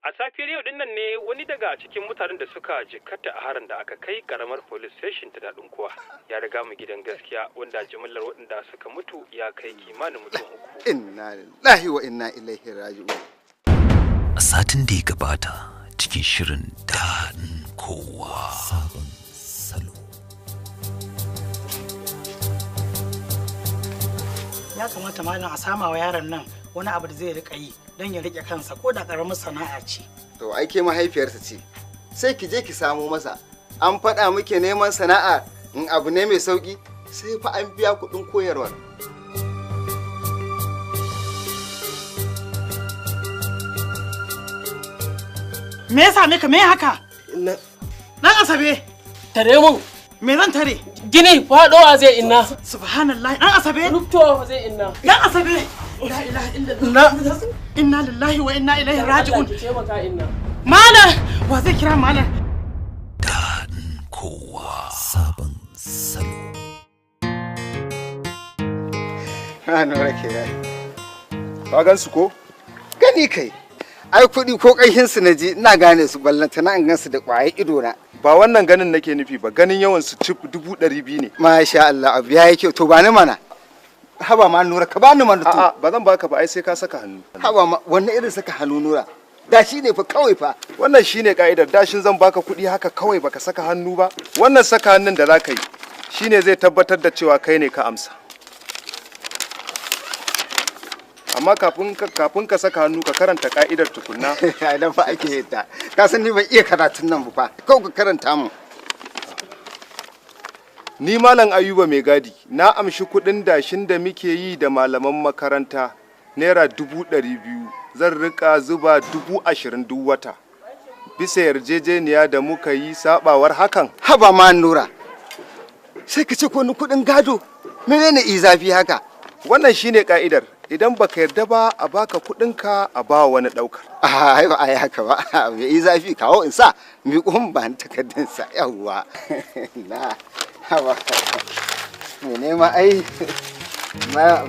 A safiyar yau dinnan ne wani daga cikin mutanen da suka jikkata a harin da aka kai karamar police station ta Daɗin Kowa ya riga mu gidan gaskiya, wanda jimillar waɗanda suka mutu ya kai kimanin mutum 3. Inna lillahi wa inna ilaihi raji'un. A satin da ya gabata cikin shirin Daɗin Kowa. Sabon salo. Ya kamata malam a sama wa yaron nan wani abu da zai rika yi don ya rike kansa, ko da karamar sana'a ce. To ai ke mahaifiyarsa ce, sai ki je ki samo masa. An faɗa muke neman sana'a in abu ne mai sauki, sai fa an biya kuɗin koyarwar. Me ya same ka? Me haka? Dan Asabe! Tare mun! Me zan tare? Gini faɗowa zai inna. Subhanallah, dan Asabe! Rubtowa zai inna. Dan Asabe! La ilaha illallah. Inna lillahi wa inna ilaihi raji'un. Allah ki taimaka inna. Malam! Wa zai kira malam? Daɗin Kowa. Sabon salo. Ha Nura ke ya. Ka gan su ko? Gani kai. Ai kuɗi ko ƙanshin su naji ina gane su, ballantana in gansu da ƙwaye ido na. Ba wannan ganin nake nufi ba, ganin yawan su cif 200,000 ne. Masha Allah, abu ya yi kyau, to ba ni mana. Haba ma Nura, ka bani mana to. A'a, ba zan baka ba, ai sai ka saka hannu. Haba ma, wannan irin saka hannu Nura? Da shi ne fa kawai fa. Wannan shine ka'idar, dashin zan baka kuɗi haka kawai baka saka hannu ba. Wannan saka hannun da zaka yi shine zai tabbatar da cewa kai ne ka amsa. Amma kafin ka saka hannu ka karanta ka'idar tukunna. Ai dan fa ake yadda. Ka san ni ban iya karatun nan ba fa. Kawai ka karanta mu. Ni Malam Ayuba mai gadi, na amshi kuɗin dashin da muke yi da malaman makaranta naira 200,000, zan rika zuba 20,000 duk wata. Bisa yarjejeniya da muka yi sabawar hakan. Haba ma Nura. Sai ka ce ko ni kuɗin gado. Menene izafi haka? Wannan shine ka'idar. Idan baka yarda ba a baka kuɗinka a ba wani ɗaukar. Ai ba ai haka ba. Me izafi kawo in sa, mi kun ba ni takardun sa yawwa. Na. Haba. Me nema ai ma.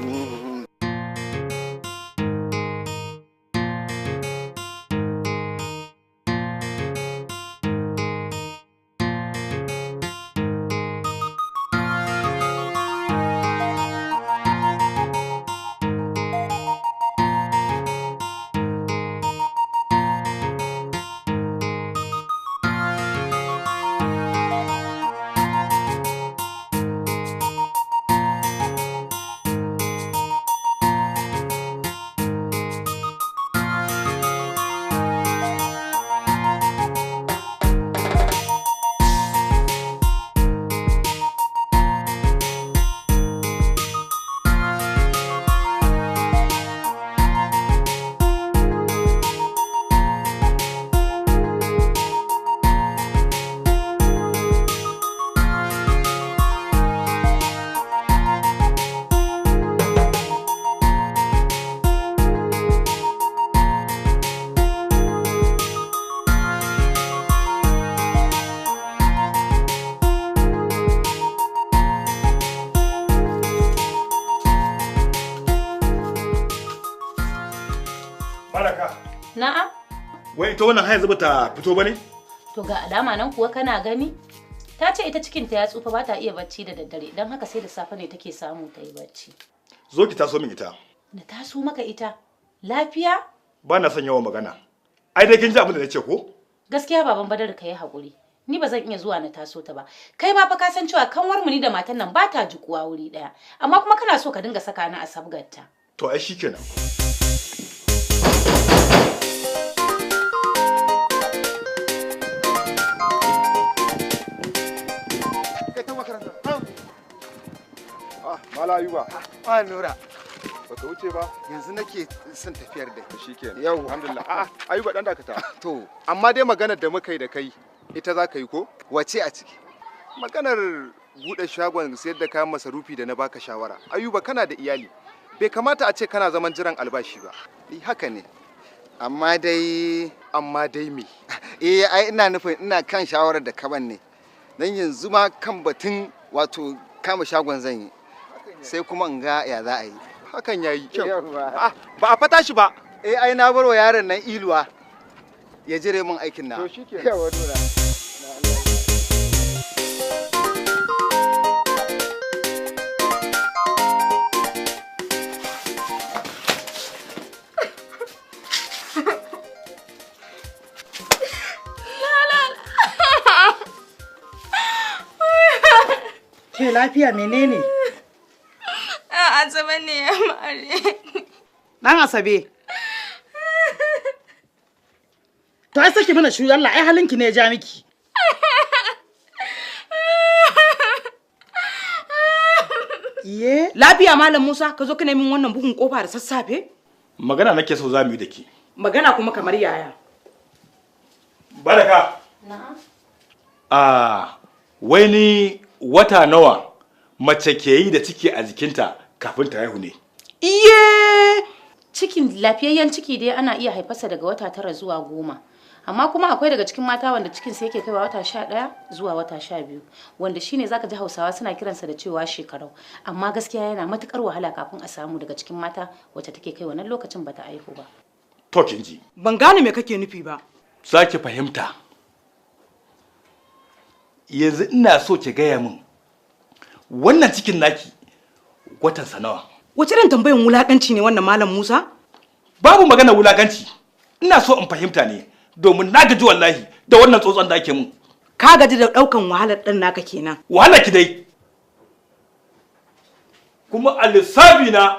Na'am. Wai ita wannan har yanzu bata fito bane? To ga alama nan kuwa kana gani? Ta ce ita cikinta ya tsufa ba ta iya bacci da daddare, don haka sai da safe ne take samu ta yi bacci. Zo ki taso min ita. Na taso maka ita? Lafiya? Ba na son yawan magana. Ai dai kin ji abin da nace ko? Gaskiya baban Badar ka yi haƙuri. Ni ba zan iya zuwa na taso ta ba. Kai ma fa ka san cewa kanwar mu ni da matan nan ba ta jikuwa wuri ɗaya. Amma kuma kana so ka dinga saka ni a sabgarta. To ai shikenan. Mala Ayuba. Ma Nura. Baka wuce ba? Yanzu nake son tafiyar dai. Shikenan. Yau. Alhamdulillah. A'a, Ayuba dan dakata. To, amma dai maganar da muka yi da kai ita za ka yi ko? Wace a ciki? Maganar buɗe shagon sayar da kayan masarufi da na baka shawara. Ayuba kana da iyali. Bai kamata a ce kana zaman jiran albashi ba. Haka ne. Amma dai Amma dai me? Eh, ai ina nufin ina kan shawarar da ka ban ne. Dan yanzu ma kan batun wato kama shagon zan yi. Sai kuma in ga ya za a yi. Hakan yayi kyau. Yawwa. Ah, ba a fata shi ba. Eh, ai na barwa yaron nan iluwa. Ya jire min aikin na. To shikenan. Yawa Nura. Ke lafiya menene? Asabe ne ya mare. Dan Asabe. To ai saki mana shiru Allah ai halinki ne ya ja miki. Iye? Lafiya Malam Musa, ka zo kana min wannan bugun kofa da sassafe? Magana nake so za mu yi da ke. Magana kuma kamar yaya? Baraka. Na'am. Ah, wai ni wata nawa mace ke yi da ciki a jikinta kafin ta haihu ne? Iye! Cikin lafiyayyen ciki dai ana iya haifarsa daga wata 9 zuwa 10. Amma kuma akwai daga cikin mata wanda cikin sa yake kaiwa wata 11 zuwa wata 12, wanda shine zaka ji Hausawa suna kiransa da cewa shekarau. Amma gaskiya yana matukar wahala kafin a samu daga cikin mata wacce take kai wannan lokacin bata haihu ba. To kin ji. Ban gane me kake nufi ba. Zaki fahimta. Yanzu ina so ki gaya min wannan cikin naki watan sa nawa? Wace irin tambayan wulakanci ne wannan Malam Musa? Babu magana wulakanci. Ina so in fahimta ne domin na gaji wallahi da wannan tsotson da ake mun. Ka gaji da daukan wahalar dan naka kenan. Wahala ki dai. Kuma a lissafi na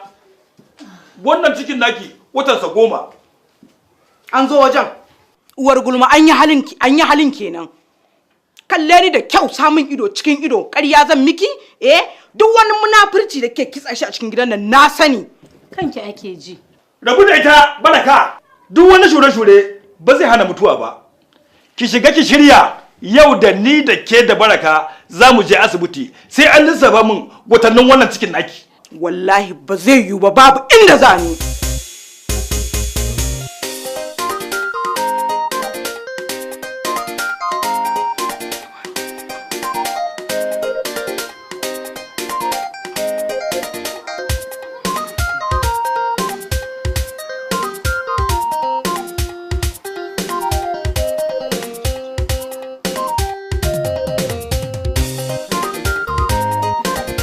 wannan cikin naki watan sa 10. An zo wajen. Uwar gulma an yi halin kenan. Kalle ni da kyau, samun ido cikin ido, ƙarya zan miki? Eh, duk wani munafurci da ke kitsa shi a cikin gidan nan na sani. Kanki ake ji. Rabu da ita Baraka. Duk wani shure-shure ba zai hana mutuwa ba. Ki shiga ki shirya yau da ni da ke da Baraka za mu je asibiti sai an lissafa min watannin wannan cikin naki. Wallahi ba zai yiwu ba, babu inda za ni.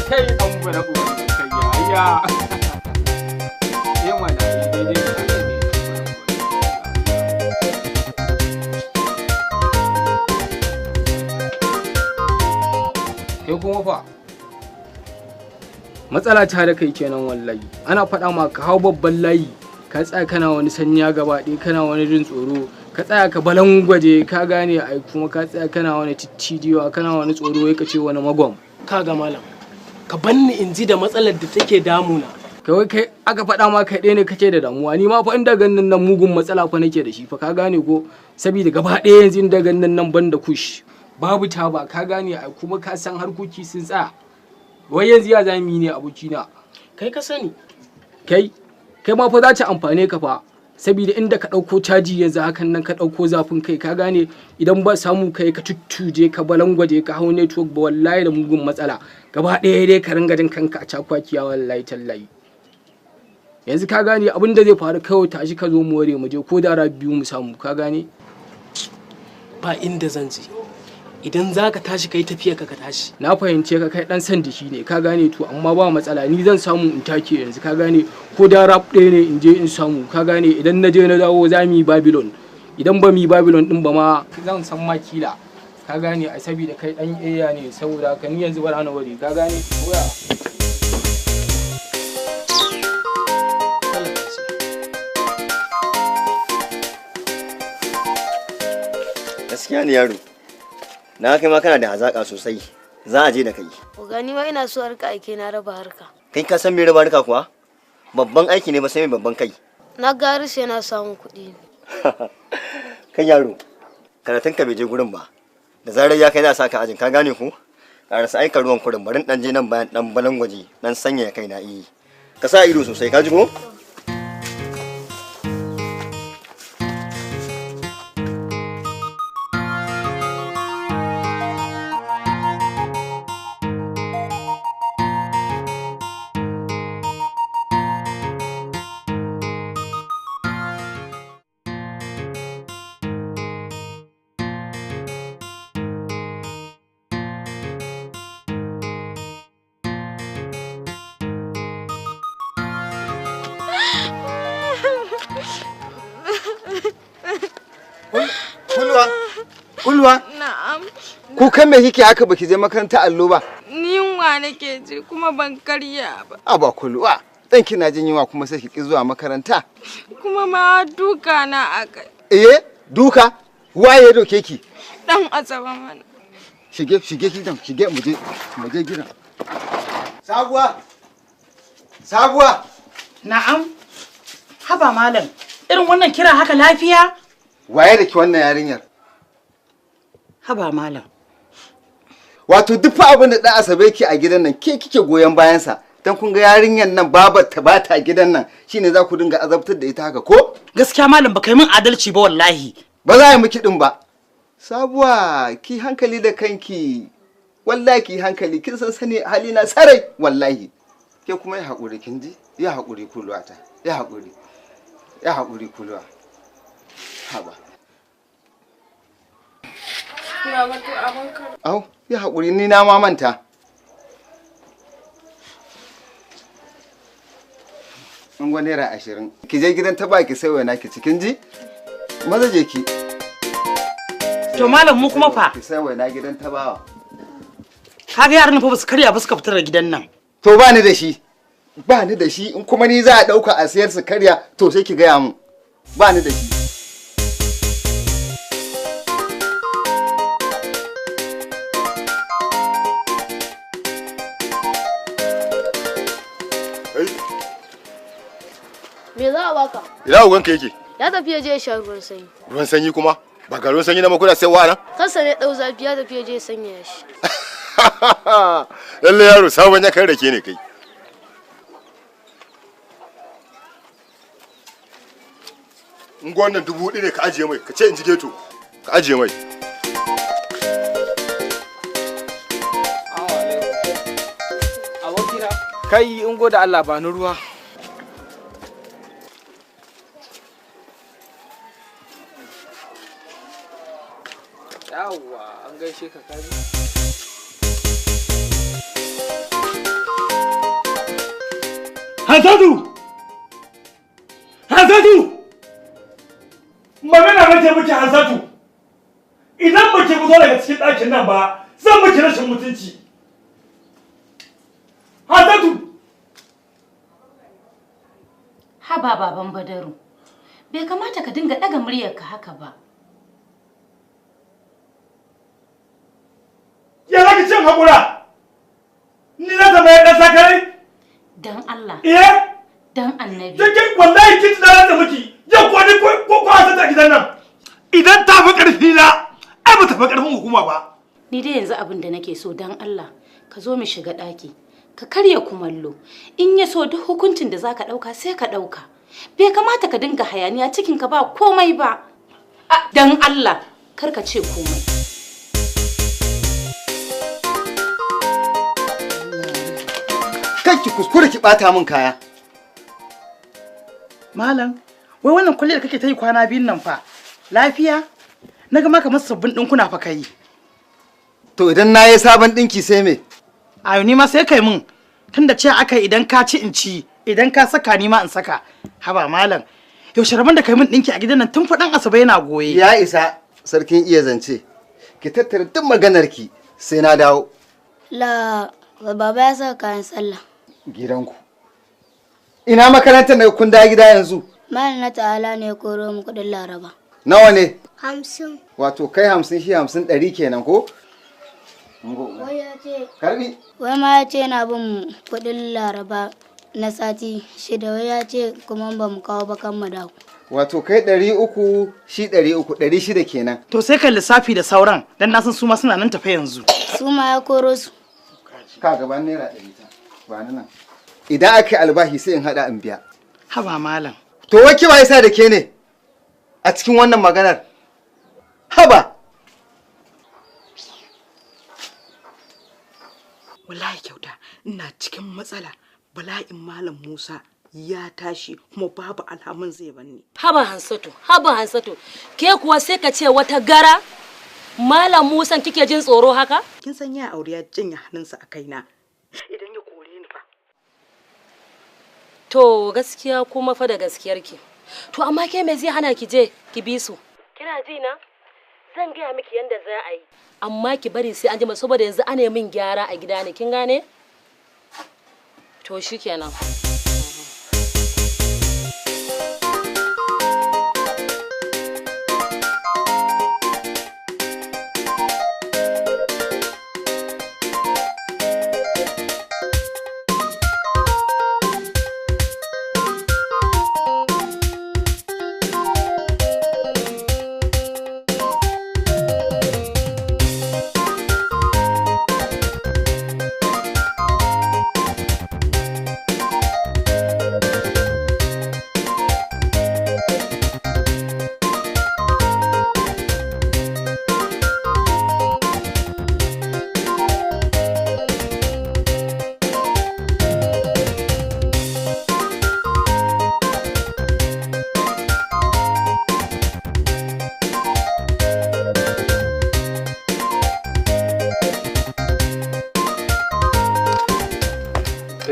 Kai dan gwada uban kai ya. Yin mana daidai ne haka ne. Kai kuma fa matsala ta da kai kenan wallahi. Ana faɗa ma ka hau babban layi, ka tsaya kana wani sanya gaba ɗaya, kana wani jin tsoro, ka tsaya ka balangwaje, ka gane ai, kuma ka tsaya kana wani tittijiwa, kana wani tsoro, ya kace wani magwam. Kaga malam, ka banni in ji da matsalar da take damuna. Kai kai aka faɗa ma kai ɗaya ne kake da damuwa, ni ma fa inda ganin nan mugun matsala fa nake da shi fa, ka gane ko? Saboda gaba ɗaya yanzu inda ganin nan ban da kush babu taba, ka gane ai, kuma ka san harkoki sun tsaya. Wai yanzu ya zami ne abokina? Kai ka sani. Kai kai ma fa za ta amfane ka fa, saboda inda ka ɗauko caji yanzu hakan nan ka ɗauko zafin kai, ka gane, idan ba samu kai ka tuttuje ka balangwaje ka hau network ba, wallahi da mugun matsala gaba ɗaya dai ka ringa jin kanka a cakwakiya wallahi tallahi. Yanzu ka gane abin da zai faru, kawai tashi ka zo mu ware mu je ko dara biyu mu samu, ka gane. Ba inda zan je. Idan za ka tashi kai tafiya ka tashi. Na fahimce ka, kai dan san jiki ne, ka gane, to amma ba matsala, ni zan samu in take yanzu, ka gane, ko da rap ɗaya ne in je in samu, ka gane, idan na je na dawo za mu yi Babylon, idan ba mu yi Babylon din ba ma zan san ma kila, ka gane, ai saboda kai dan eya ne, saboda ka ni yanzu bara na wari, ka gane. Koya Gaskiya ne yaro. Na kai ma kana da hazaka sosai. Za a je da kai. Oga ni ma ina so harka aike na raba harka. Kai ka san me raba harka kuwa? Babban aiki ne ba sai mai babban kai. Na ga Harisu yana samun kuɗi ne. Kai yaro, karatun ka bai je gurin ba. Da zarar ya kai za a saka ajin, ka gane ko? Karasa aika ruwan kurin, barin dan je nan bayan dan balangwaje, dan sanya kai na iyi. Ka sa ido sosai, ka ji ko? Kulwa? Na'am. Kukan me kike haka baki je makaranta allo ba? Ni yunwa nake ji kuma ban karya ba. Aba Kulwa, dan kina jin yunwa kuma sai ki ki zuwa makaranta. Kuma ma duka na akai. Eh, duka? Waye ya doke ki? Dan Asabe mana. Shige, shige gidan, shige mu je, mu je gidan. Sabuwa. Sabuwa. Na'am. Haba malam, irin wannan kira haka lafiya? Waye da ki wannan yarinyar? Haba malam. Wato duk fa abin da ɗan Asabe yake a gidan nan ke kike goyon bayansa. Dan kun ga yarinyar nan babar ta bata gidan nan shine za ku dinga azabtar da ita haka ko? Gaskiya malam baka yi min adalci ba wallahi. Ba za a yi miki din ba. Sabuwa ki hankali da kanki. Wallahi ki hankali kin san sani halina sarai wallahi. Ke kuma ya haƙuri kin ji? Ya haƙuri kuluwata. Ya haƙuri. Ya haƙuri kuluwa. Haba. Baba to abin ka. Au, ya haƙuri ni na ma manta. In gwa ₦20. Ki je gidan ta ba ki sai waina ki cikin ji? Maza je ki. To malam mu kuma fa. Ki sai waina gidan ta bawa. Kaga yaran fa basu karya ba suka fitar da gidan nan. To ba ni da shi. Ba ni da shi in kuma ni za a ɗauka a sayar su karya to sai ki gaya mun. Ba ni da shi. Me za a baka? Ina uganka yake? Ya tafi ya je ya sha ruwan sanyi. Ruwan sanyi kuma? Ba ga ruwan sanyi na makuna sai wa nan? Kansa ne ɗau zafi ya tafi ya je ya sanya shi. Lalle yaro sabon ya kan rake ne kai. In wannan 4000 ne ka ajiye mai, ka ce in ji geto. Ka ajiye mai. Abokina, kai in goda Allah ba ni ruwa. Yawwa, an gaishe ka kaji. Hansatu! Hansatu! Magana nake miki Hansatu! Idan ba ki fito daga cikin ɗakin nan ba, zan miki rashin mutunci. Hansatu! Haba baban Badaru, bai kamata ka dinga ɗaga muryarka haka ba. Ya za ki cin haƙura? Ni na zama ya ɗan sakarai? Dan Allah. Eh? Dan annabi. Kin wallahi kin tsara da miki. Yau ko ni ko Hansatu a gidan nan. Idan ta fi ƙarfi na, ai ba ta fi ƙarfin hukuma ba. Ni dai yanzu abin da nake so dan Allah, ka zo mu shiga ɗaki. Ka karya kumallo. In ya so duk hukuncin da zaka ɗauka sai ka ɗauka. Bai kamata ka dinga hayaniya cikin ka ba komai ba. Dan Allah, kar ka ce komai. Kar ki kuskure ki bata min kaya. Malam, wai wannan kulle da kake ta yi kwana biyun nan fa. Lafiya? Na ga ma kamar sabbin ɗinkuna fa kai. To idan na yi sabon ɗinki sai me? Ayo ni ma sai kai mun. Tunda ce aka idan ka ci in ci, idan ka saka ni ma in saka. Haba malam, yaushe rabon da kai mun ɗinki a gidan nan tun faɗan Asabe yana goye. Ya isa sarkin iya zance. Ki tattara duk maganarki sai na dawo. La, baba ya saka kayan sallah. Gidanku. Ina makarantar da kun dawo gida yanzu? Malam na ta'ala ne ya koro mu kuɗin Laraba. Nawa ne? 50. Wato kai 50 shi 50 100 kenan ko? Wai ya ce. Karbi. Wai ma ya ce yana bin kuɗin Laraba na sati 6 wai ya ce kuma ba mu kawo ba kan mu dawo. Wato kai 300 shi 300 600 kenan. To sai ka lissafi da sauran dan na san su ma suna nan tafe yanzu. Su ma ya koro su. Ka gaban naira 100 ta. Ba ni nan. Idan aka yi albashi sai in haɗa in biya. Haba malam. To wai kewa yasa da ke ne a cikin wannan maganar? Haba. Wallahi kyauta ina cikin matsala bala'in malam Musa ya tashi kuma babu alamun zai banni. Haba Hansatu, haba Hansatu, ke kuwa sai ka ce wata gara? Malam Musa kike jin tsoro haka? Kin san ya aure ya janye hannunsa a kaina. Idan ya kore ni fa. To gaskiya kuma fa da gaskiyarki. To amma ke me zai hana ki je ki bi su? Kina ji na? Zan gaya miki yanda za a yi. Amma ki bari sai an jima saboda yanzu ana min gyara a gida ne, kin gane? To shikenan.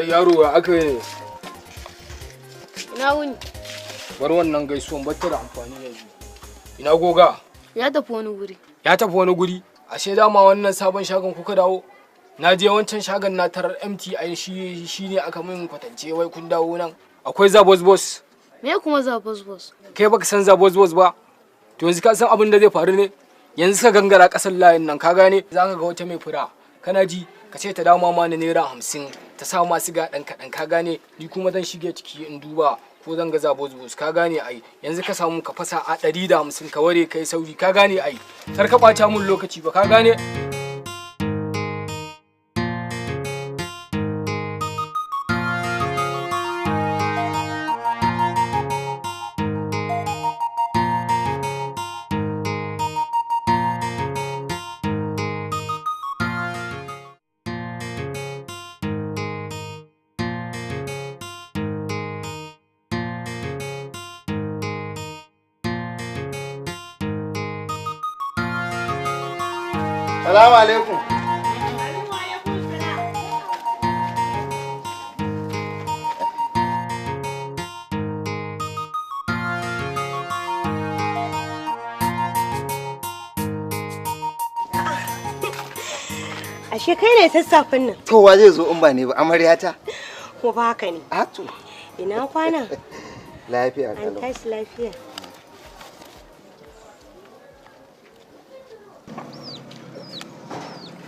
Yaro ya aka yi ne? Ina wuni. Bar wannan gaisuwan bata da amfani yanzu. Ina goga? Ya tafi wani guri. Ya tafi wani guri? Ashe dama wannan sabon shagon kuka dawo? Na je wancan shagon na tarar MT ai shi ne aka min kwatance wai kun dawo nan. Akwai Zabos Bos. Me kuma Zabos Bos? Kai baka san Zabos Bos ba? To yanzu ka san abin da zai faru ne? Yanzu ka gangara kasar layin nan ka gane? Za ka ga wata mai fura. Kana ji? Ka ce ta dama ma na ₦50 ta sa ma siga ɗan kaɗan ka gane, ni kuma zan shige ciki in duba ko zan ga Zabos Bos ka gane ai. Yanzu ka samu ka fasa a 150 ka ware kai sauri ka gane ai, kar ka ɓata mun lokaci ba ka gane. Salamu alaikum. Ashe kai ne sassafen nan? To wa zai zo in ba ne ba, amaryata? Ko ba haka ne? A to. Ina kwana? Lafiya An kalau. tashi lafiya.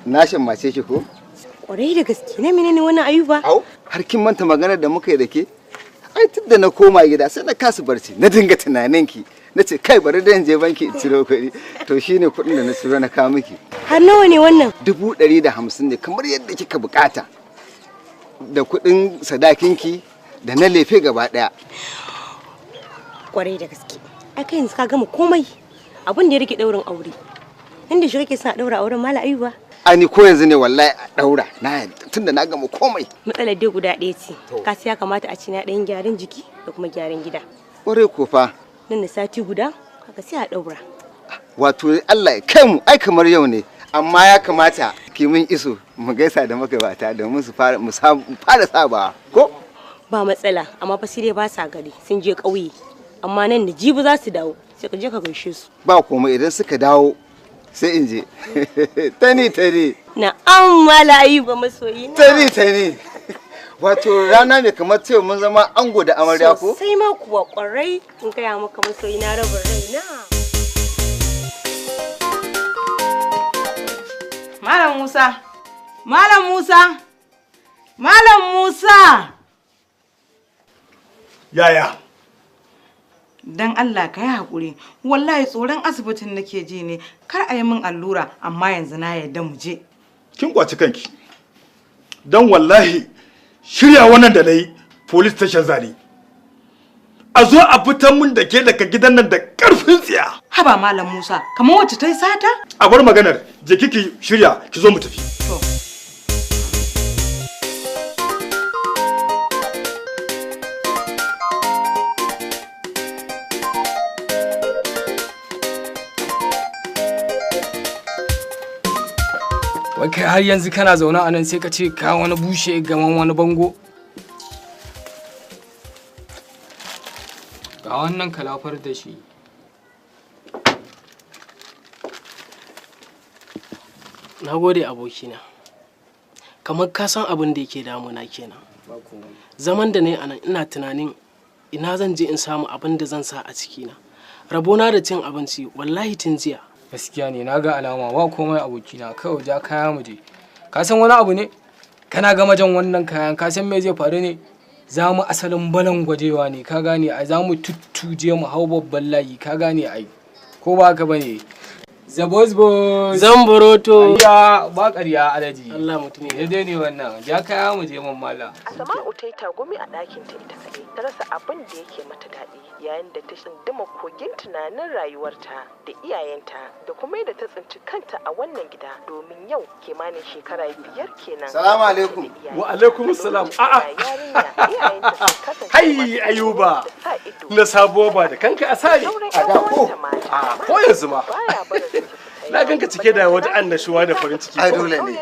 Na shammace ki ko? Kwarai da gaske, na menene wannan Ayuba? Au, har kin manta maganar da muka yi da ke? Ai tun da na koma gida sai na kasa barci, na dinga tunanin ki. Na ce kai bari da in je banki in ciro kuɗi. To shine kuɗin da na ciro na kawo miki. Har nawa ne wannan? 150,000 ne kamar yadda kika bukata. Da kuɗin sadakinki da na lefe gaba ɗaya. Kwarai da gaske. Ai kai yanzu ka gama komai. Abin da ya rike daurin aure. Inda shi kake son a daura auren Malam Ayuba? Ani ko yanzu ne wallahi a daura. Na yadda tunda na gama komai. Matsalar dai guda ɗaya ce. Ka ya kamata a ci na ɗayan gyaran jiki da kuma gyaran gida. Kwarai ko fa. Nan da sati guda haka sai a daura. Wato Allah ya kai mu ai kamar yau ne. Amma ya kamata ki min iso mu gaisa da magabata domin su fara mu fara sabawa ko? Ba matsala, amma fa sai dai ba sa gari, sun je ƙauye. Amma nan da jibi za su dawo, sai ka je ka gaishe su. Ba komai idan suka dawo sai in je. Tani tani. Na'am Malam Ayuba masoyi na. Tani tani. Wato rana ne kamar cewa mun zama ango da amarya ko? Sai ma kuwa kwarai in gaya maka masoyi na rabin rai na. Malam Musa! Malam Musa! Malam Musa! Yaya? Dan Allah ka yi haƙuri, wallahi tsoron asibitin nake ji ne, kar a yi min allura, amma yanzu na yarda mu je. Kin kwaci kanki. Dan wallahi shirya wannan da na yi police station zane. A zo a fitar mun da ke daga gidan nan da ƙarfin tsiya. Haba Malam Musa, kamar wacce ta yi sata? A bar maganar, je kiki shirya ki zo mu tafi. Wai kai har yanzu kana zaune a nan sai ka ce ka wani bushe gaman wani bango. Ga wannan kalafar da shi. Na gode abokina. Kamar ka san abin da yake damuna kenan. Zaman da na yi a nan ina tunanin ina zan je in samu abin da zan sa a cikina. Rabona da cin abinci wallahi tun jiya. Gaskiya ne, na ga alama ba komai abokina, kawai ja kaya mu je. Ka san wani abu ne? Kana gama jan wannan kayan, ka san me zai faru ne? Za mu asalin balan gwajewa ne, ka gane ai, za mu tuttuje mu hau babban layi, ka gane ai. Ko ba haka bane? Zabosbos. Zamboroto. Ya ba ƙarya alaji. Allah mutum ne. Daidai ne wannan. Ja kaya mu je mun mala. Asma'u ta yi tagumi a ɗakin ta ita kaɗai, ta rasa abin da yake mata daɗi yayin da ta tsunduma kogin tunanin rayuwarta da iyayenta da kuma yadda ta tsinci kanta a wannan gida domin yau kimanin shekara 5 kenan. Salamu alaikum. Wa alaikum salam. A'a. Hai Ayuba. Na sabuwa ba da kanka a sare. A da ko. A ko yanzu ma. Na ganka cike da wata annashuwa da farin ciki. Ai dole ne.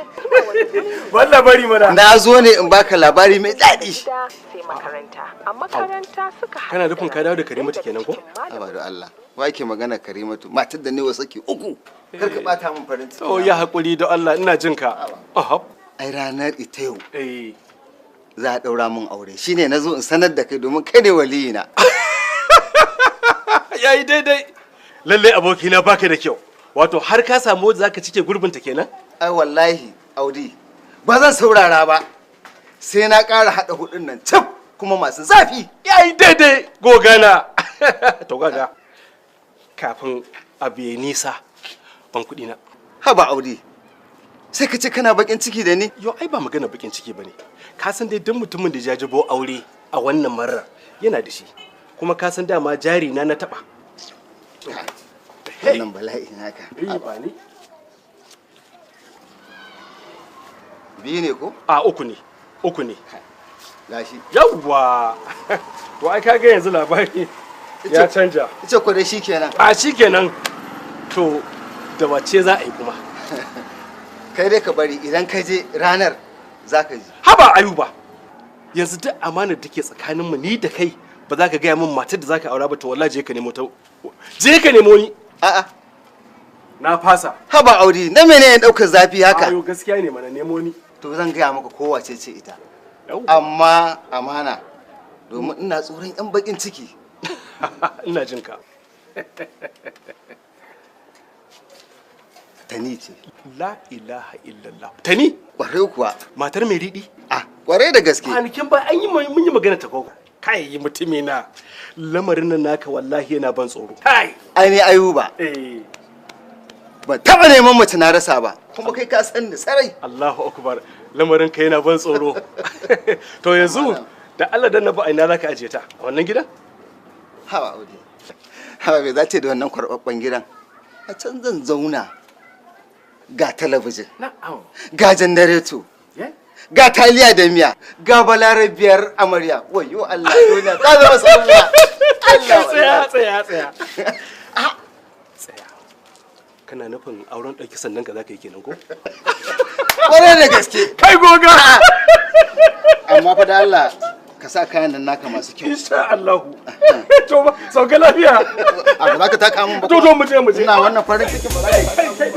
Wallah bari mana. Na zo ne in baka labari mai daɗi. Sai makaranta. A makaranta suka Kana nufin ka dawo da Karimatu kenan ko? Aba da Allah. Wa ke magana Karimatu? Matar da ne wa saki uku. Kar ka bata min farin ciki. To ya hakuri da Allah ina jin ka. Aha. Ai ranar ita yau. Eh. Za a ɗaura min aure. Shine na zo in sanar da kai domin kai ne waliyina. Yayi daidai. Lallai abokina baka da kyau. Wato har ka samu wanda zaka cike gurbinta kenan? Ai wallahi Audi ba zan saurara ba. Sai na ƙara haɗa hudun nan cif kuma masu zafi. Yayi daidai gogana. To gaga kafin abu ya nisa ban kuɗi na. Haba Audi sai ka ce kana bakin ciki da ni? Yo ai ba magana bakin ciki bane. Ka san dai duk mutumin da jajibo aure a wannan marar yana da shi. Kuma ka san dama jari na na taɓa. Wannan bala'i naka. Ba ni. Biyu ne ko? A uku ne. Uku ne. Gashi. Yawwa. To ai kaga yanzu labari ya canja. Ita ko dai shikenan. A shikenan. To da wace za a yi kuma? Kai dai ka bari idan ka je ranar za ka ji. Haba Ayuba. Yanzu duk amanar da ke tsakaninmu ni da kai ba za ka gaya min matar da za ka aura ba to wallahi je ka nemo ta. Je ka nemo ni. A'a. Na fasa. Haba Audi, na mene ne ɗaukar zafi haka? Ayo gaskiya ne mana nemo ni. To zan gaya maka kowace ce ita. Amma amana domin ina tsoron 'yan bakin ciki. Ina jin ka. Tani ce. La ilaha illallah. Tani? Kwarai kuwa. Matar mai riɗi? Ah, kwarai da gaske. Kwanakin ba an yi mun yi magana ta koko. Kai mutumi na lamarin nan naka wallahi yana ban tsoro. Kai. Ai ne Ayuba. Eh. Ban taɓa neman mace na rasa ba. Kuma kai ka san ni sarai. Allahu akbar. Lamarin ka yana ban tsoro. To yanzu da Allah dan nabi ina zaka aje ta? A wannan gidan? Haba Audi. Haba bai zace da wannan kwarɓaɓɓen gidan. A can zan zauna. Ga talabijin. Na'am. Ga janareto. Ga taliya da miya. Ga balarabiyar amarya. Wayyo Allah duniya ta zama sabuwa. Allah tsaya tsaya tsaya. Tsaya. Kana nufin auren ɗauki sannan ka zaka yi kenan ko? Kwarai da gaske. Kai goga. Amma fa da Allah ka sa kayan nan naka masu kyau. Insha Allah. To ba sauka lafiya. A ba za ka taka min ba. To to mu je mu je. Ina wannan farin cikin ba za ka yi.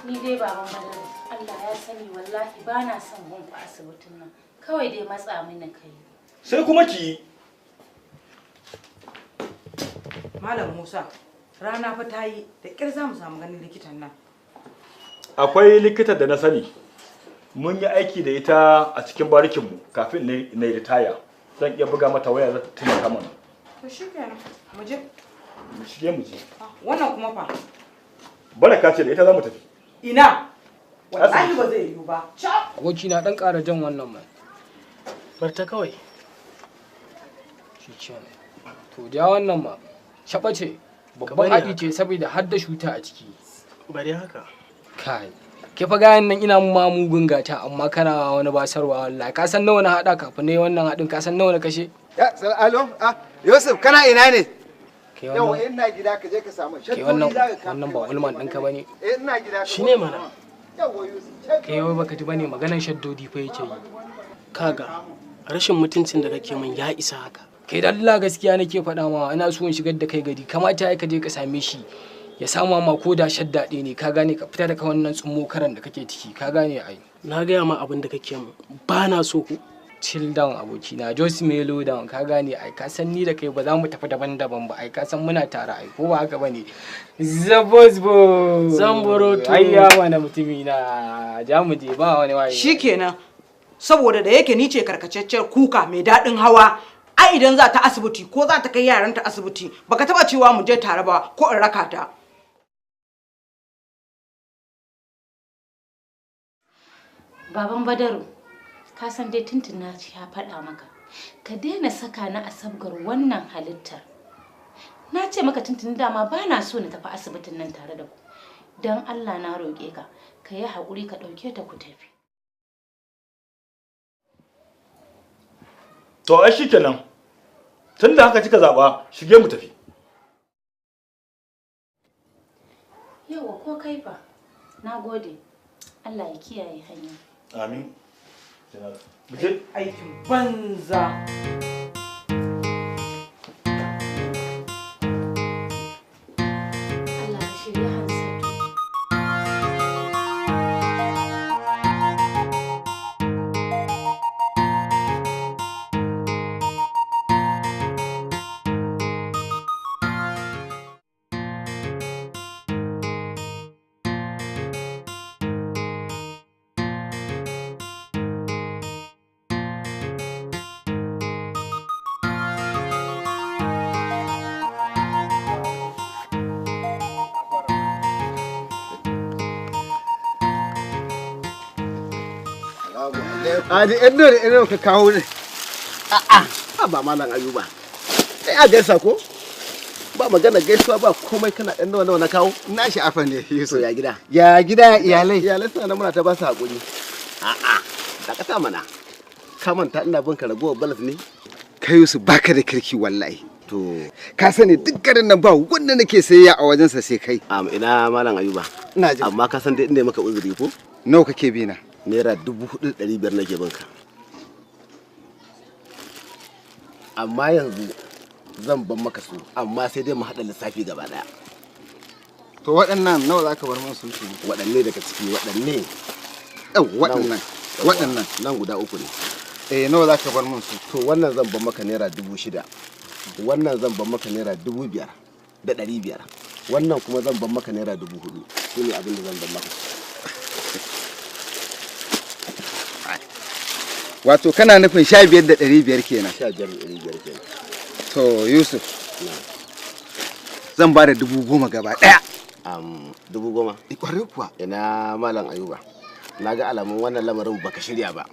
Ni dai baban Badar, Allah ya sani wallahi ba na son gunku asibitin nan. Kawai dai matsa mini kai. Sai kuma ki yi. Malam Musa, rana fa ta yi da ƙyar za mu samu ganin likitan nan. Akwai likita da na sani. Mun yi aiki da ita a cikin barikinmu kafin na yi ritaya. Zan iya buga mata waya za ta taimaka mana. To shi kenan, mu je. Mu shige mu je. Wannan kuma fa. Baraka ce da ita za mu tafi. Ina? Wallahi ba zai yiwu ba. Abokina dan ƙara jan wannan mai. Bar ta kawai. Shi kenan. To ja wannan ma. Shaɓa ce. Babban haɗi ce saboda har da shuta a ciki. Bari haka. Kai. Ke fa gayan nan ina ma mugun gata amma kana wani basarwa wallahi ka san nawa na haɗa kafin ne wannan haɗin ka san nawa na kashe. Ya, alo, ah, Yusuf kana ina ne? Ke Yau wannan ina gida ka je ka samu. ke wannan wannan ba ulman ɗinka bane. Eh ina gida. Shi ne mana. Yawwa Yusuf. Kai wai baka ji bane maganan shaddodi fa yake yi. Kaga rashin mutuncin da kake min ya isa haka. Kai da Allah gaskiya nake faɗa ma ina so in shigar da kai gari kamata ya ka je ka same shi Ya sama ma ko da shadda ɗaya ne, ka gane, ka fita daga wannan tsummo karan da kake ciki, ka gane ai. Na gaya ma abin da kake mu ba na so ku. Chill down abokina, just mellow down, ka gane ai. Ka san ni da kai ba za mu tafi daban-daban ba ai, ka san muna tare ai, ko ba haka bane? Zabosbo Zamboroto. Ayya mana mutumi na, ja mu je, ba wani waye. Shikenan, saboda da yake ni ce karkacaccen kuka mai daɗin hawa, ai idan za ta asibiti ko za ta kai yaranta asibiti baka taba cewa mu je tare ba ko in raka ta. Baban Badaru, ka san dai tuntun na ya faɗa maka, ka daina saka ni a sabgar wannan halittar. Na ce maka tuntun dama ba na so na tafi asibitin nan tare da ku. Don Allah na roƙe ka, ka yi haƙuri ka ɗauke ta ku tafi. To ai shikenan. Tunda haka kika zaba, shige mu tafi. Yauwa ko kai fa, na gode. Allah ya kiyaye hanya. Amin. Muje. Aikin banza. Allah ya shirya Hansatu. Adi ɗan dole ɗan ka kawo ne. A'a, ba Malam Ayuba. Ai a gaisa ko? Ba magana gaisuwa ba komai, kana ɗan nawa nawa na kawo? Na sha'afa ne Yusuf. To ya gida? Ya gida iyalai? Iyalai suna nan, muna ta ba su haƙuri. A'a, dakata mana. Ka manta ina bin ka ragowar balas ne? Kai Yusuf baka da kirki wallahi. To ka sani duk garin nan ba wanda nake sayayya a wajensa sai kai. Am ina Malam Ayuba. Ina ji. Amma ka san dai inda maka uzuri ko? Nawa kake bi na? ₦4,500 nake bin ka. Amma yanzu zan ban maka su, amma sai dai mu haɗa lissafi gaba ɗaya. To waɗannan nawa za ka bar min su? Waɗanne daga ciki waɗanne? Yau waɗannan. Waɗannan. Nan guda uku ne. Eh, nawa za ka bar min su? To wannan zan ban maka ₦6,000. Wannan zan ban maka ₦5,500. Wannan kuma zan ban maka ₦4,000. Shi ne abin da zan ban maka. Wato kana nufin 15,500 kenan. 15,500 kenan. To Yusuf, zan ba da 10,000 gaba ɗaya. 10,000? Ƙwarai kuwa. Ina Malam Ayuba. Na ga alamun wannan lamarin baka shirya ba.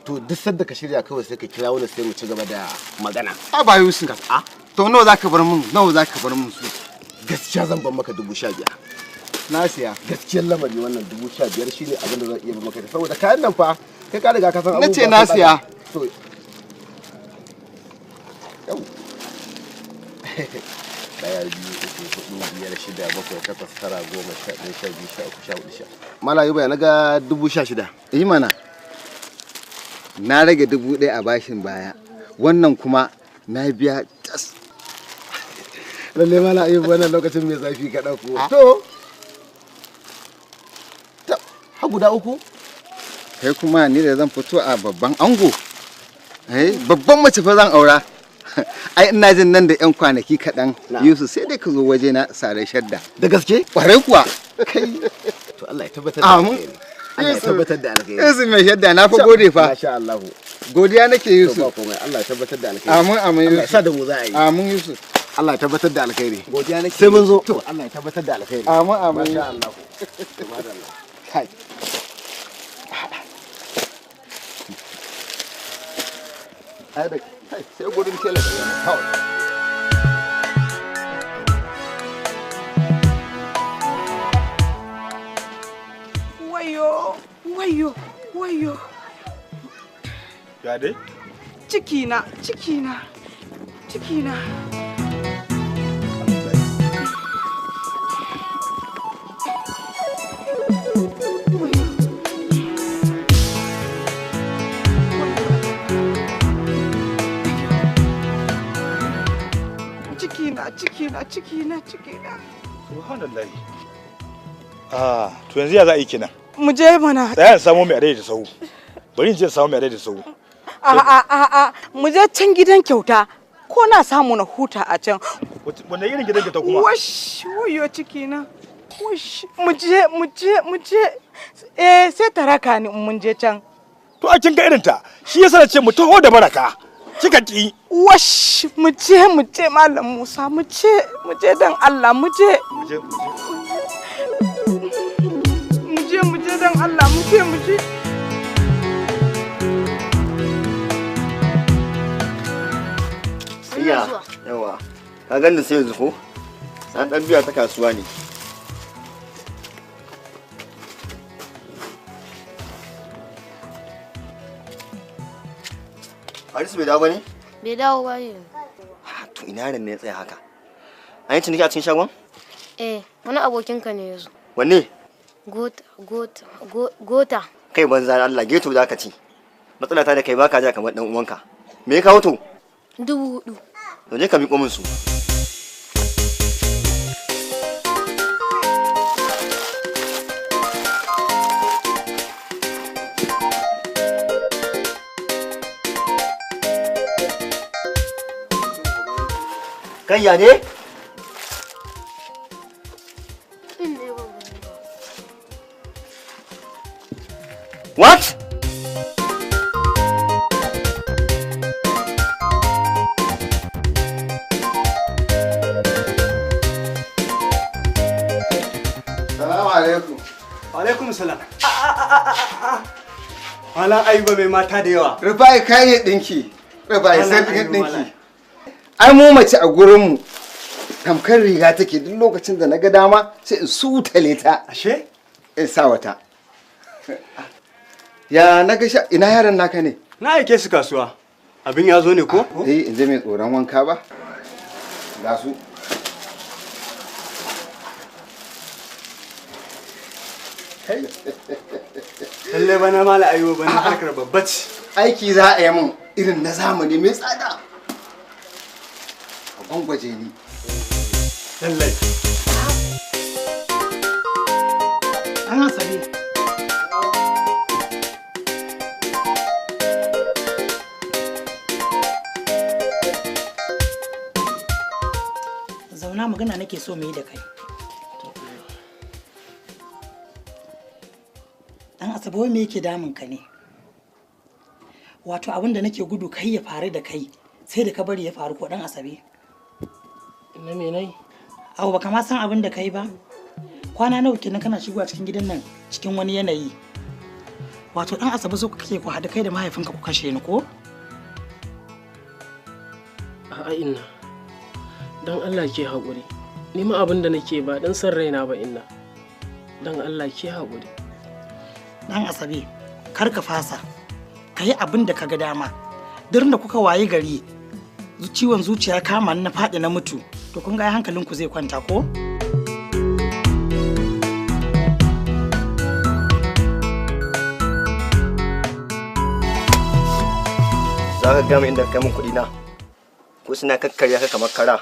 To duk sanda ka shirya kawai sai ka kira wani sai mu ci gaba da magana. A ba Yusuf. A? To nawa za ka bar min? Nawa za ka bar min su? Gaskiya zan ban maka 15,000. Na siya. Gaskiyar lamari wannan 15,000 shine abin da zan iya ban maka saboda kayan nan fa kai ka riga ka san Na ce na siya. To yau. 1, 2, 3, 4, 5, 6, 7, 8, 9, 10, 11, 12, 13, 14, 15. Malam Ayuba ya naga 16,000. Yi mana. Na rage 1,000 a bashin baya. Wannan kuma na biya tas. Lalle Malam Ayuba wannan lokacin mai zafi ka ɗauko. To. Ha guda uku? Kai kuma ni da zan fito a babban ango. Eh, babban mace fa zan aura. Ai ina jin nan da 'yan kwanaki kaɗan Yusuf sai dai ka zo waje na sare shadda. Da gaske? Ƙwarai kuwa. Kai. To Allah ya tabbatar da alkhairi. Allah ya tabbatar da alkhairi. Yusuf mai shadda na fa gode fa. Masha Allah. Godiya nake Yusuf. To ba komai, Allah ya tabbatar da alkhairi. Amin amin Yusuf. Allah ya sa da mu za a yi. Amin Yusuf. Allah ya tabbatar da alkhairi. Godiya nake. Sai mun zo. To Allah ya tabbatar da alkhairi. Amin amin. Masha Allah. Subhanallah. Kai. Ai da kai sai gurin tela da yana kawai. Wayo, wayo, wayo. Ya dai? Cikina, cikina, cikina. Cikina, cikina, cikina, cikina. Subhanallah. Ah, to yanzu ya za a yi kenan? Mu je mana. Tsaya in samo mai adai da sahu. Bari in je samu mai adai da sahu. A a a a mu je can gidan kyauta. Ko na samu na huta a can. Wanne irin gidan kyauta kuma? Wash, wayo ciki na. Wash, mu je mu je mu je. Eh, sai ta raka ni in mun je can. To a kin ga irin ta. Shi yasa na ce mu taho da Baraka. Kika ki. Wash, mu je Malam Musa, mu je dan Allah, mu je. Mu je. Mu je dan Allah, mu je mu je. Iya, yawa. Ka gani sai yanzu ko? An dan biya ta kasuwa ne. Harisu bai dawo ba ne? Bai dawo ba yanzu. To ina yaron ne ya tsaya haka? An yi ciniki a cikin shagon? Eh, wani abokinka ne ya zo. Wanne? Gota, gota, gota. Kai banza Allah, geto za ka ci. Matsala ta da kai baka ja kamar dan uwanka. Me ya kawo to? 4,000. To je ka miƙo min su. Kai ya ne? What? Salamu alaikum. Alaikum salam. Malam Ayuba mai mata da yawa. Rufai kayan ɗinki. Rufai sai ɗinki. Ai mu mace a gurinmu tamkar riga take, duk lokacin da na ga dama sai in sutale ta. Ashe? In sa wata. Ya na ga ina yaran naka ne? Na aike su kasuwa. Abin ya zo ne ko? Eh, in je mai tsoron wanka ba. Ga su. Lalle bana Malam Ayuba bana harkar babba ce. Aiki za a yi mun irin na zamani mai tsada. A gwangwaje ni. Lallai. An hasabe. Zauna, magana nake so mu yi da kai. Dan Asabe, wai me yake damun ka ne? Wato abin da nake gudu kai ya faru da kai, sai da ka bari ya faru ko dan Asabe? Na me nai? Abu baka ma san abin da kai ba. Kwana nawa kenan kana shigowa cikin gidan nan cikin wani yanayi. Wato dan Asabe, so kake ku haɗu kai da mahaifinka ku kashe ni ko? A'a inna. Dan Allah ke haƙuri. Ni ma abin da nake ba dan san raina ba inna. Dan Allah ke haƙuri. Dan Asabe, kar ka fasa. Ka yi abin da ka ga dama. Duk da kuka wayi gari, ciwon zuciya kama ni na faɗi na mutu, to kun ga hankalinku zai kwanta ko? Za ka gama inda ka kai min kuɗi na. Ko suna kakkarya ka kamar kara.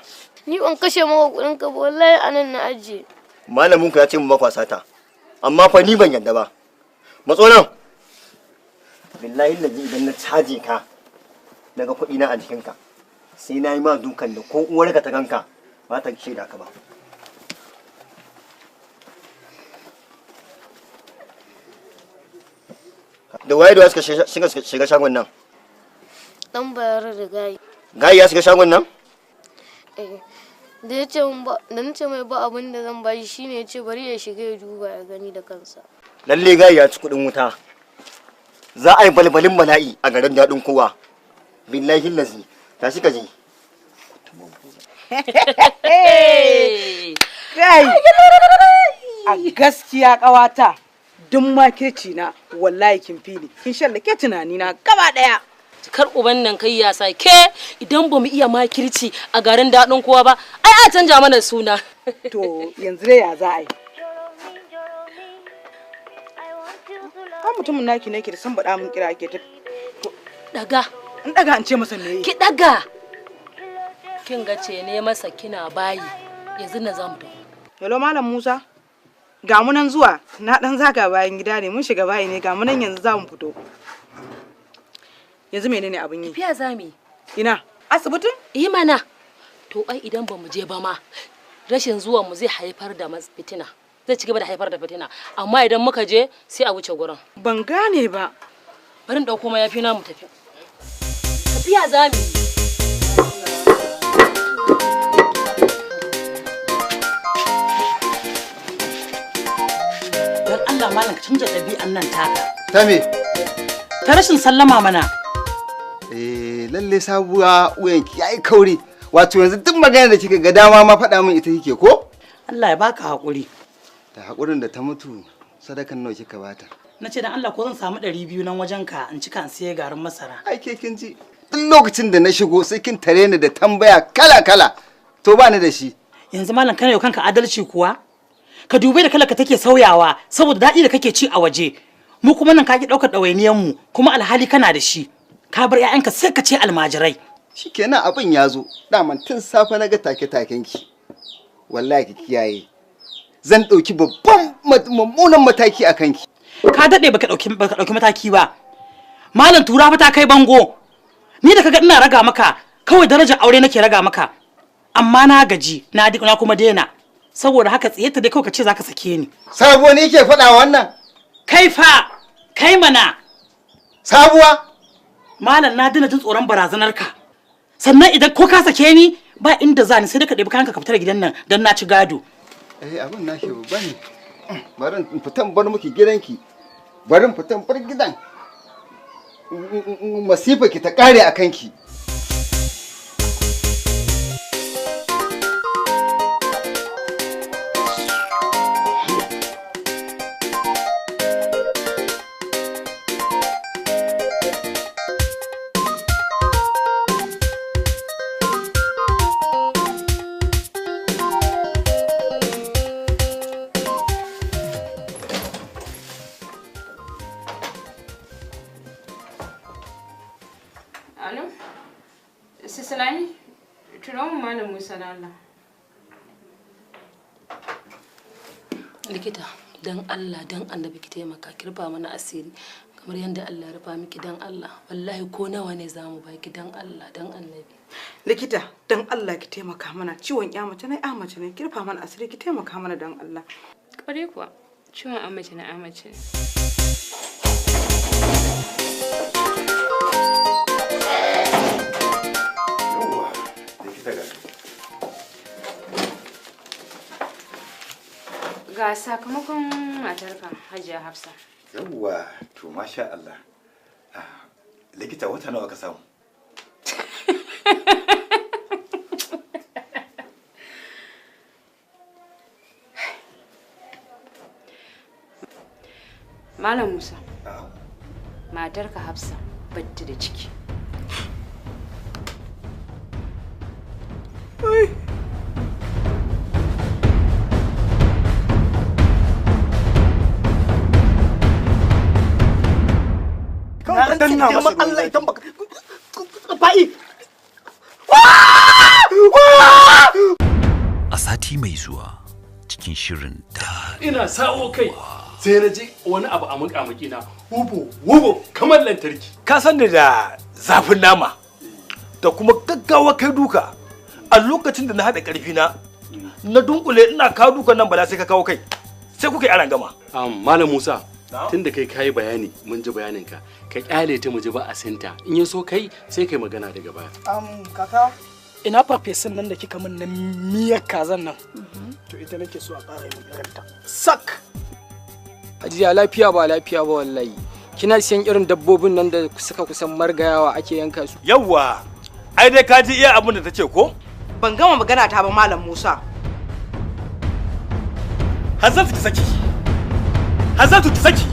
Ni ban kashe maka kuɗin ka ba, wallahi anan na ajiye. Malamin ku ya ce mu ba kwa sata. Amma fa ni ban yarda ba. Matso nan. Billahi lazi idan na caje ka daga kuɗi na a jikinka, sai na yi ma dukan da ko uwarka ta ganka ba ta shaida ka ba. Da waye da waye suka shiga shagon nan? Dan Bayar da Gayi. Gayi ya shiga shagon nan? Eh. Da ya ce da nace mai ba abin da zan bashi, shine ya ce bari ya shiga ya duba ya gani da kansa. Lalle Gayi ya ci kuɗin wuta. Za a yi balbalin bala'i a garin daɗin kowa. Billahi lazi, tashi ka je. Kai! A gaskiya ƙawata, duk makirci na wallahi kin fi ni. Kin shallake tunani na gaba ɗaya. Kar uban nan kai ya sa ke idan ba mu iya makirci a garin daɗin kowa ba, ai a canja mana suna. To yanzu dai ya za a yi? Ka mutumin naki ne ke da san baɗa mun kira ke ta. Daga. In daga an ce masa me? Ki daga. Kin ga ce ne masa kina bayi, yanzu na zamu tafi. Hello Malam Musa. Ga mu nan zuwa, na dan zaga bayan gida ne, mun shiga bayi ne, ga mu nan yanzu za mu fito. Yanzu menene abin yi? Tafiya za mu yi. Ina? Asibitin? Eh mana. To ai idan ba mu je ba ma, rashin zuwan mu zai haifar da fitina. Zai ci gaba da haifar da fitina. Amma idan muka je sai a wuce gurin. Ban gane ba. Bari in dauko mayafi na mu tafi. Tafiya za mu yi. Dan Allah malam ka canja ɗabi'an nan taka. Ta me? Ta rashin sallama mana. Eh, lalle sabuwa wuyanki yayi kauri. Wato yanzu duk magana da kika ga dama ma faɗa min ita kike ko? Allah ya baka hakuri. Da hakurin da ta mutu sadakan nawa kika bata? Na ce dan Allah ko zan samu 200 nan wajen ka in cika in siye garin masara. Ai ke kin ji. Duk lokacin da na shigo sai kin tare ni da tambaya kala kala. To ba ni da shi. Yanzu malam kana yau kanka adalci kuwa? Ka dube da kalarka take sauyawa saboda daɗi da kake ci a waje. Mu kuma nan ka ki ɗaukar ɗawainiyan mu kuma alhali kana da shi. Ka bar 'ya'yanka sai ka ce almajirai. Shikenan abin ya zo. Daman tun safe na ga take-taken ki. Wallahi ki kiyaye. Zan ɗauki babban mummunan mataki a kanki. Ka daɗe baka ɗauki mataki ba. Malam tura fa ta kai bango. Ni da kaga ina raga maka kawai darajar aure nake raga maka. Amma na gaji na kuma daina. Saboda haka tsiye ta dai kawai ka ce zaka sake ni. Sabo ne yake faɗa wannan? Kai fa kai mana. Sabuwa? Malam na daina jin tsoron barazanar ka. Sannan idan ko ka sake ni ba inda za ni sai dai ka ɗebi kayanka ka fita da gidan nan don na ci gado. Eh abin nake babba ne. Bari in fitan bar miki gidanki. Bari in fitan bar gidan. Masifa ki ta kare a kanki. Alo? Sisilami, turo mu Malam Musa da Allah. Likita, dan Allah dan Annabi ki taimaka ki rufa mana asiri kamar yadda Allah ya rufa miki dan Allah. Wallahi ko nawa ne zamu baki dan Allah dan Annabi. Likita, dan Allah ki taimaka mana. Ciwon ya mace ne, ya mace ne. Ki rufa mana asiri ki taimaka mana dan Allah. Ƙwarai kuwa, ciwon ya mace na ya mace ne. Ga sakamakon matarka Hajiya Hafsa. Yawwa, to masha Allah. Likita wata nawa ka samu? Malam Musa. Matarka Hafsa batta da ciki. Kawai ka danna masa Allah idan baka fa'i. A sati mai zuwa cikin shirin da ina sawo kai sai na ji wani abu a muƙamuƙi na wubo wubo kamar lantarki. Ka san da zafin nama da kuma gaggawa kai duka a lokacin da na haɗa ƙarfi na na dunkule ina kawo dukan nan bala sai ka kawo kai sai kuka yi arangama. Malam Musa, tunda kai kayi bayani mun ji bayanin ka, ka kyale ta mu ji ba a sinta in ya so kai sai kai magana daga baya. Kaka ina farfesun nan da kika min na miyar kazan nan, to ita nake so a ƙara yin irinta sak. Hajiya lafiya ba lafiya ba wallahi. Kina siyan irin dabbobin nan da suka kusan margayawa ake yanka su. Yawwa, ai dai ka ji iya abin da ta ce ko? Ban gama magana ta ba Malam Musa. Hazzatu ki saki. Hazzatu ki saki.